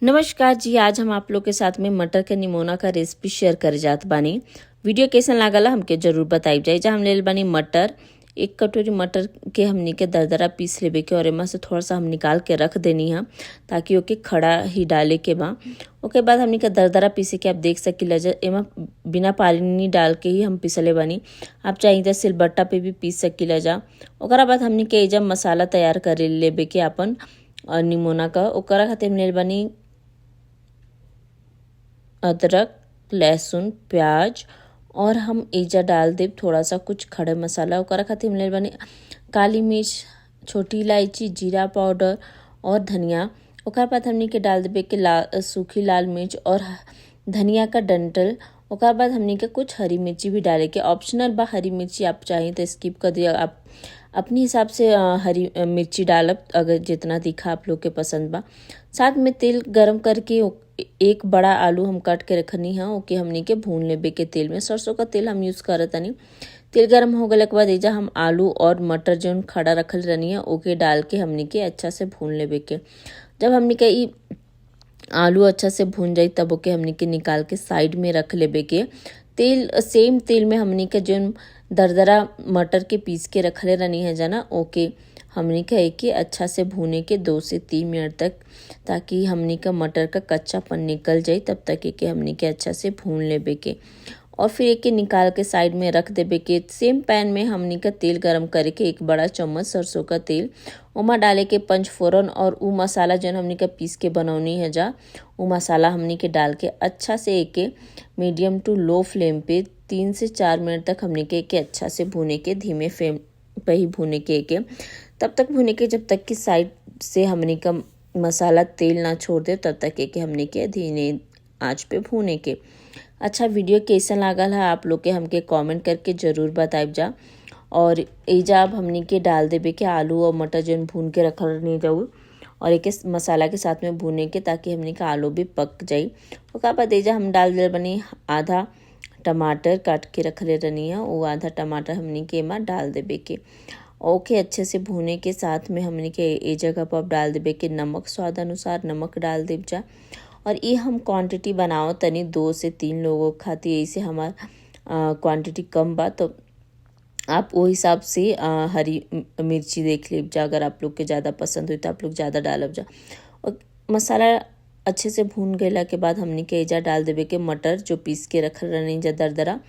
नमस्कार जी। आज हम आप लोग के साथ में मटर के निमोना का रेसिपी शेयर करे जात बानी। वीडियो कैसन लागला हमके जरूर बताई जाए। जहाँ हम लेल बानी मटर, एक कटोरी मटर के हमनी के दरदरा पीस लेबे के और एमा से थोड़ा सा हम निकाल के रख देनी है ताकि ओके खड़ा ही डाले के बा। ओके बाद हमनी के दरदरा पीसे के आप देख सकीला जा, एमा बिना पानी डाल के ही हम पीसले बानी। आप चाही त सिलबट्टा पे भी पीस सकीला जा। ओकरा बाद हमनी के एजा मसाला तैयार करे लेबे के आपन निमोना का। ओकरा खातिर हम लेल बानी अदरक, लहसुन, प्याज और हम एजा डाल देब थोड़ा सा कुछ खड़े मसाला। ओकरा खातिर हम लेल बानी काली मिर्च, छोटी इलायची, जीरा पाउडर और धनिया। ओकरा बाद हमनी के डाल देबे के सूखी लाल मिर्च और धनिया का डंठल। ओकरा बाद हमनी के कुछ हरी मिर्ची भी डाले के, ऑप्शनल बा हरी मिर्ची, आप चाहें तो स्किप कर दिया। आप अपने हिसाब से हरी मिर्ची डालब अगर जितना तीखा आप लोग के पसंद बा। साथ में तेल गरम करके एक बड़ा आलू हम काट के रखनी है, ओके हमनी के भून लेबे के तेल में। सरसों का तेल हम यूज़ करत तनी। तेल गरम हो गया के बाद एजा हम आलू और मटर जौन खड़ा रखल रहनी है ओके डाल के हमनी के अच्छा से भून लेबे के। जब हमनी के ई आलू अच्छा से भून जाई तब ओके हमनी के निकाल के साइड में रख लेबे के। तेल सेम तेल में हमनी के जौन दरदरा मटर के पीस के रखले रहनी है जाना, ओके हमनी के एके अच्छा से भूने के 2 से 3 मिनट तक, ताकि हमनी का मटर का कच्चापन निकल जाए। तब तक एके हमनी के अच्छा से भून लेबे के और फिर एके निकाल के साइड में रख देबे के। सेम पैन में हमनी का तेल गरम करके एक बड़ा चम्मच सरसों का तेल ओमा डाले के पंचफोरन और उ मसाला जौन हमनी का पीस के बनौनी है जा, उ मसाला हमनी के डाल के अच्छा से एके मीडियम टू लो फ्लेम पे 3 से 4 मिनट तक हमनी के एके अच्छा से भूने के, धीमे फ्लेम पे ही भूने के एके तब तक भूने के जब तक कि साइड से हमनी का मसाला तेल ना छोड़ दे, तब तक एके हमनी के धीमे आंच पे भूने के। अच्छा, वीडियो कैसन लागल है आप लोग के हमके कमेंट करके ज़रूर बताइब जा। और एजा अब हमनी के डाल देबे के आलू और मटर जौन भून के रखल रहनी जाऊ और एके मसाला के साथ में भूने के, ताकि हमनी के आलू भी पक जाई। ओकरा बाद एजा हम डाल देले बनी आधा टमाटर काट के रखले रहनी है, वो आधा टमाटर हमनी के एमा डाल देबे के। ओके अच्छे से भूने के साथ में हमनी के ए जगह पर डाल देबे के नमक, स्वाद अनुसार नमक डाल देब जा। और ये हम क्वांटिटी बनाओ तनी 2 से 3 लोगों खातिर, ऐसे हमार क्वांटिटी कम बा तो आप वो हिसाब से हरी मिर्ची देख लीब जा। अगर आप लोग के ज़्यादा पसंद हो तो आप लोग ज़्यादा डालब जा। और मसाला अच्छे से भून गया के बाद हमनी के एजा डाल देबे के मटर जो पीस के रखल रहनी जा दरदरा,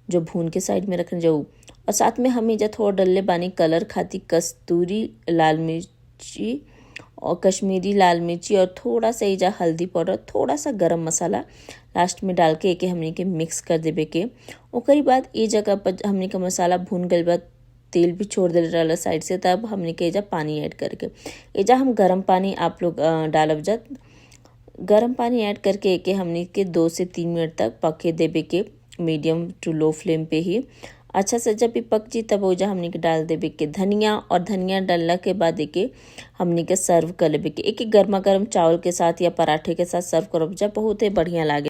जो भून के साइड में रखल जाऊ। और साथ में हम एजा थोड़ा डलले बानी कलर खातिर कस्तूरी लाल मिर्ची और कश्मीरी लाल मिर्ची और थोड़ा सा एजा हल्दी पाउडर, थोड़ा सा गरम मसाला लास्ट में डाल के एके हमनी के मिक्स कर देबे के। ओकरी बाद ए जगह पर हमनी के मसाला भून गइल बा, तेल भी छोड़ देले रहल साइड से, तब हमनी के एजा पानी ऐड करके एजा हम गरम पानी आप लोग डालब जा। गरम पानी ऐड करके एके हमनी के 2 से 3 मिनट तक पके देबे के, मीडियम टू लो फ्लेम पे ही। अच्छा से जब भी पक जी तब ओजा हमनी के डाल देबे के धनिया और धनिया डालला के बाद एके हमनी के सर्व कर लेबे के। एके गर्मा गर्म चावल के साथ या पराठे के साथ सर्व करब जा, बहुत ही बढ़िया लागे।